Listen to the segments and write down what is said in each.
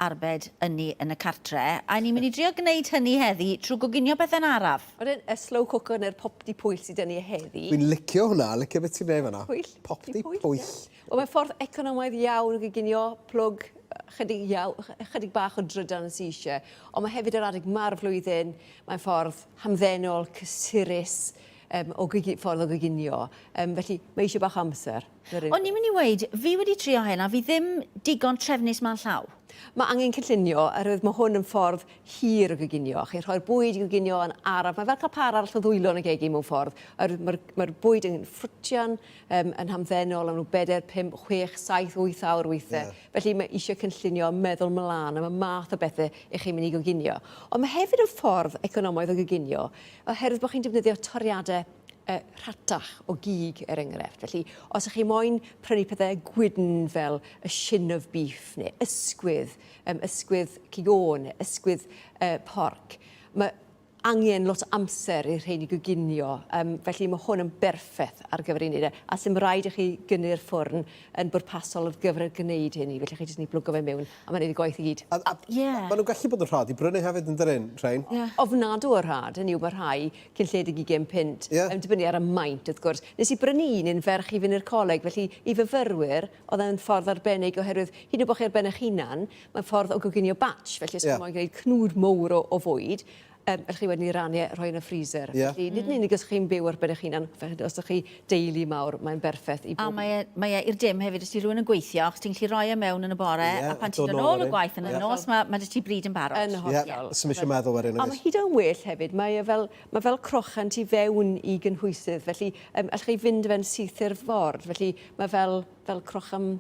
Arbed ynni yn y cartre, a ni'n mynd i drio gwneud hynny heddi trwy goginio pethau'n araf. Wedyn, y slow cooker neu'r popty pwyll sydd 'da ni heddi. Dwi'n licio hwnna, licio beth ti'n neud fan'na. Pwyll. Popty pwyll. Wel, mae'n ffordd economaidd iawn o goginio, plwg, chydig iaw- chydig bach o drydan sy eisiau. Ond mae hefyd yr adeg 'ma'r flwyddyn, mae'n ffordd hamddenol, cysurus um, o gogi- ffordd o goginio. Um, felly, mae eisiau bach o amser. O'n i'n mynd i weud, fi wedi trio hyn a fi ddim digon trefnus ma'n llaw. Mae angen cynllunio, oherwydd mae hwn yn ffordd hir o goginio. Chi'n rhoi'r bwyd i goginio yn araf. Mae fel cael pâr arall o ddwylo yn y gegin mewn ffordd. Oherwydd mae'r mae bwyd yn ffrwtian, um, yn hamddenol am rhyw bedair, pump, chwech, saith, wyth awr weithiau. Yeah. Felly mae eisiau cynllunio a meddwl mlaen am y math o bethau i chi'n mynd i goginio. Ond mae hefyd yn ffordd economaidd o goginio, oherwydd bod chi'n defnyddio toriadau rhatach o gig, er enghraifft. Felly, os ych chi moyn prynu pethau gwydn fel y shin of beef neu ysgwydd, um, ysgwydd cig oen neu ysgwydd uh, porc, mae angen lot o amser i'r rhein i goginio, um, felly mae hwn yn berffaith ar gyfer ei wneud e. A sy'n rhaid i chi gynnu'r ffwrn yn bwrpasol ar gyfer gwneud hynny, felly chi jyst yn ei blwgo fe mewn a mae'n neud y gwaith i gyd. A, a, yeah. Maen nhw'n gallu bod yn rhad i brynu hefyd yn dydyn, rhain? Yeah. Ofnadw o rhad, hynny yw mae rhai cyn lled ag ugain punt. Ie. Yn dibynnu ar y maint, wrth gwrs. Nes i brynu un i'n ferch i fynd i'r coleg, felly i fyfyrwyr, oedd e'n ffordd arbennig oherwydd hyd yn oed bod chi ar ben eich hunan, mae'n ffordd o goginio batch, felly os Ie. chi moyn gwneud cnwd mowr o, o fwyd, um, allwch chi wedyn ei rannu e, rhoi yn y freezer. Ie. Felly, nid yn unig os chi'n byw ar ben eich hunan, felly os ydych chi deulu mawr, mae'n berffaith i A bob. mae e, mae e i'r dim hefyd, os ti rhywun yn gweithio, achos ti'n gallu rhoi e mewn yn y bore, Ie, a pan ti'n dod dod nôl nôl o wedyn. gwaith yn y Ie. nos, mae, mae 'da ti bryd yn barod. Yn Ie, hollol. sdim eisiau meddwl wedyn, A nag mae oes? hyd yn well hefyd, mae e fel, mae fel crochan tu fewn i gynhwysydd, felly um, allwch chi fynd fe'n syth i'r ford, felly mae fel, fel crochan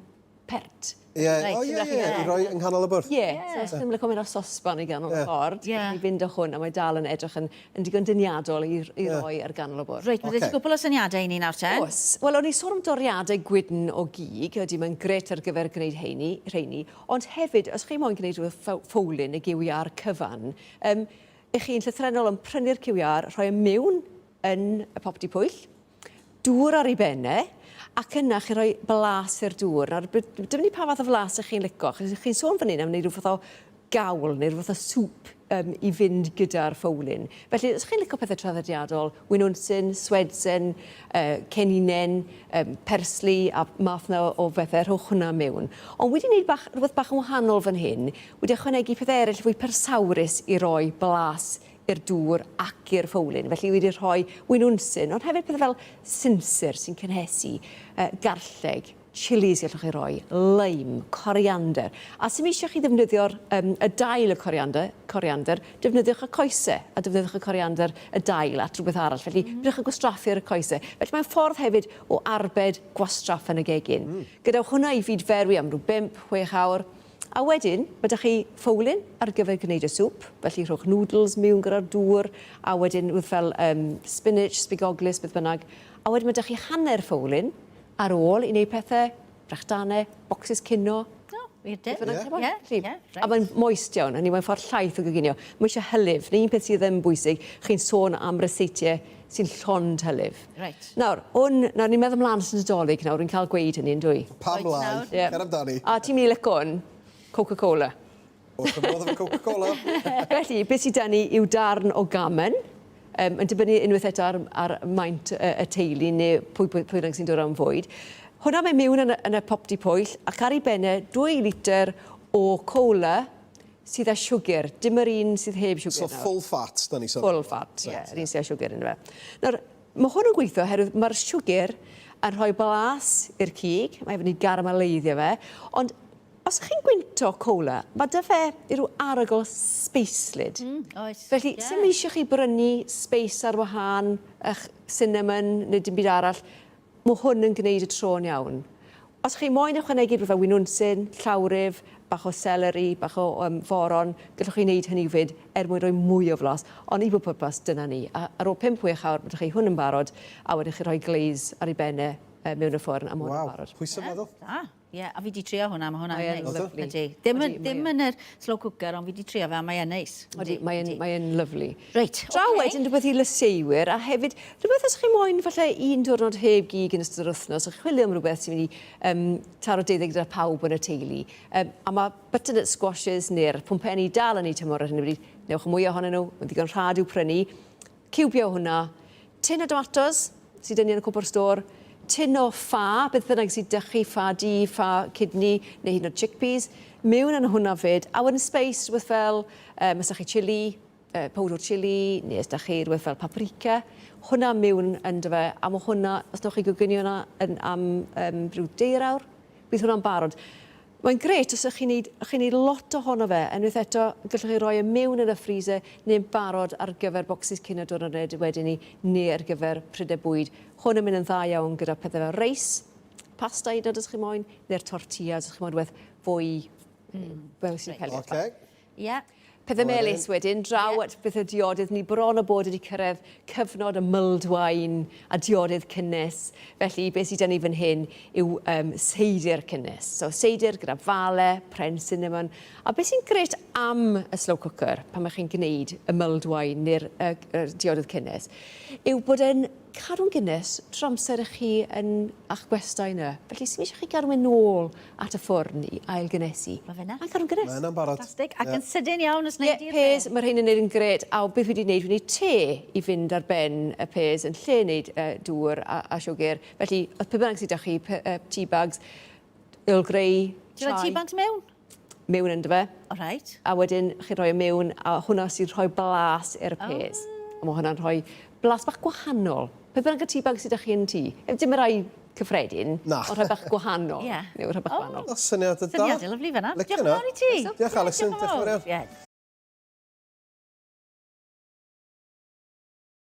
pert. Ie, Reit, o ie, ie, i roi yng nghanol y bwrdd. Ie, so os ddim yn licio mynd â sosban i ganol y ford, Ie. chi fynd â hwn a mae dal yn edrych yn, yn digon deniadol i, i roi ar ganol y bwrdd. Reit, mae 'da ti gwpl o syniadau i ni nawr te. Oes. Wel, o'n i'n sôn am doriadau gwydn o gig, ydy, mae'n grêt ar gyfer gwneud heini, rheini, ond hefyd, os chi moyn gwneud rhywbeth ffowlyn neu gyw iâr cyfan, um, ych chi'n llythrennol yn prynu'r cyw iâr, rhoi e mewn yn y popty pwyll, dŵr ar ei ben e, ac yna chi rhoi blas i'r dŵr. Nawr, dibynnu pa fath o flas ych chi'n lico. Chi'n sôn fan hyn am wneud rhyw fath o gawl neu rhyw fath o sŵp um, i fynd gyda'r ffowlyn. Felly, os chi'n lico pethau traddodiadol, winwnsyn, swedsen, uh, ceninen, um, persli a math yna o bethau, rhowch hwnna mewn. Ond wedi wneud bach, rhywbeth bach yn wahanol fan hyn, wedi ychwanegu pethau eraill fwy persawrus i roi blas i'r dŵr ac i'r ffowlyn. Felly wedi rhoi winwnsyn, ond hefyd pethau fel sinsir sy'n cynhesu, uh, garlleg, chilies gallwch chi roi, lime, coriander. A sy'm eisiau chi ddefnyddio'r um, y dail y coriander, coriander, defnyddiwch y coesau a defnyddiwch y coriander y dail at rhywbeth arall. Felly, mm. pidwch â gwastraffu ar y coesau. Felly mae'n ffordd hefyd o arbed gwastraff yn y gegin. Mm. Gadewch hwnna i fyd ferwi am rhyw 5, 6 awr. A wedyn, ma' 'da chi ffowlyn ar gyfer gwneud y sŵp, felly rhowch noodles miwn gyda'r dŵr, a wedyn rhywbeth fel um, spinach, sbigoglys, beth bynnag. A wedyn ma' 'da chi hanner ffowlyn ar ôl i wneud pethau, brechdanau, bocsys cinio. O, wir dim. Beth bynnag Ie, Felly, ie, A mae'n moist iawn, hynny mae'n ffordd llaith o goginio. Mae eisiau hylif, neu un peth sydd yn bwysig, chi'n sôn am ryseitiau sy'n llond hylif. Reit. Nawr, hwn, nawr ni'n meddwl mlaen at y Nadolig nawr, rwy'n cael gweud hynny yn dwy. Pam Reit lai? nawr. Ie. Cer amdani. A ti'n mynd i lico hwn? Coca-Cola. Wrth fy modd efo Coca-Cola. Felly, beth sydd 'da ni yw darn o gamen, um, yn dibynnu unwaith eto ar, ar maint y, y teulu neu pwy, pwy, pwy bynnag sy'n dod am fwyd. Hwna mae mewn yn y, yn y popty pwyll ac ar ei benne 2 litr o cola sydd â siwgr, dim yr un sydd heb siwgr So nawr. full fat, da ni sôn. Full fat, ie, yeah, yr un sydd â siwgr ynddo fe. Nawr, mae hwn yn gweithio oherwydd mae'r siwgr yn rhoi blas i'r cig, mae fynd i garamaleiddio fe, ond os ych chi'n gwynto cola, mae dy fe i ryw arogl sbeislyd. Mm, oes. Felly, yeah. sy'm eisiau chi brynu sbeis ar wahân, eich cinnamon neu dim byd arall, Mae hwn yn gwneud y tro'n iawn. Os chi moyn ychwanegu rhywbeth fel winwnsyn, llawryf, bach o seleri, bach o um, foron, gallwch chi wneud hynny fyd er mwyn rhoi mwy o flas. Ond i bob pwrpas, dyna ni. A ar ôl 5-6 awr, byddwch chi hwn yn barod, a wedyn chi rhoi glaze ar ei ben e mewn y ffwrn, a mae hwn yn barod. Waw, pwy sy'n meddwl? Da. Ie, a fi 'di trio hwnna, mae hwnna'n Mae e'n neis. lyfli. Ydi. Ddim yn, Ydi, mae ddim e. yn yr slow cooker, ond fi 'di trio fe, a mae e'n neis. Ydi, mae e'n mae e'n lyfli. Reit, Draw ocê. wedyn rhywbeth i lysieuwyr, a hefyd rhywbeth os chi moyn falle un diwrnod heb gig yn ystod yr wythnos, a chwilio am rhywbeth sy'n mynd i um, taro deuddeg gyda pawb yn y teulu. Um, a mae butternut squashes neu'r pwmpenni dal yn eu tymor ar hyn o bryd. Newch mwy ohonyn nhw, mae'n ddigon rhad i'w prynu. Ciwbio hwnna, tin o domatos sydd 'da ni yn y cwpwrdd stôr, tin o ffa, beth bynnag sydd 'da chi, ffa du, ffa kidney neu hyd yn oed chickpeas, mewn yn hwnna 'fyd, a wedyn spice, rhywbeth fel, um, os 'da chi chili, powdr chili, neu os 'da chi rhywbeth fel paprika, hwnna mewn ynddo fe, a mae hwnna, os newch chi goginio hwnna yn, am um, rhyw deir awr, bydd hwnna'n barod. Mae'n grêt os ych chi'n neud, chi'n neud lot ohono fe, unwaith eto, gallwch chi roi e mewn yn y freezer neu'n barod ar gyfer bocsys cinio diwrnod wedyn ni, neu ar gyfer prydau bwyd. Hwn yn mynd yn dda iawn gyda pethau fel reis, pasta hyd yn oed os chi moyn, neu'r tortillas os chi moyn rhywbeth fwy fel sy'n pelio. Okay. Ie. Pethau melys wedyn, draw at bethau diodydd. Ni bron o bod wedi cyrraedd cyfnod y mulled wine a diodydd cynnes. Felly, beth sydd 'da ni fan hyn yw um, seidr cynnes. So, seidr gyda fale, pren cinnamon. A beth sy'n gret am y slow cooker, pan mae chi'n gwneud y mulled wine neu'r uh, diodydd cynnes, yw bod e'n cadw'n gynnes trwy amser ych chi yn a'ch gwestai yna. Felly, sy'm eisiau chi gadw mynd nôl at y ffwrn i ailgynesu. Mae fe 'na. Mae'n cadw'n gynnes. Mae yna'n barod. Ffantastig. Ac yn sydyn iawn os wnei di'r Ie, pears, mae rhein yn neud yn grêt. A beth fi wedi wneud, fi wedi wneud te i fynd ar ben y pears yn lle wneud uh, dŵr a, a siwgr. Felly, oedd pe bynnag sydd 'da chi, uh, tea bags, Earl Grey, Ti'n rhoi tea bags mewn? Mewn ynddo fe. O reit. A wedyn chi'n rhoi e mewn, a hwnna sy'n rhoi blas i'r pes. Oh. A mae hwnna'n rhoi blas bach gwahanol. Pe bynnag y tea bag sydd â chi yn tŷ. Dim y rai cyffredin, Na. ond rhai bach gwahanol. Ie. Neu rhai bach gwahanol. O, syniad da. Syniad lyfli fan'na. Licio Diolch yn 'na. fawr i ti. Diolch, Alison. Diolch yn fawr iawn. Ie.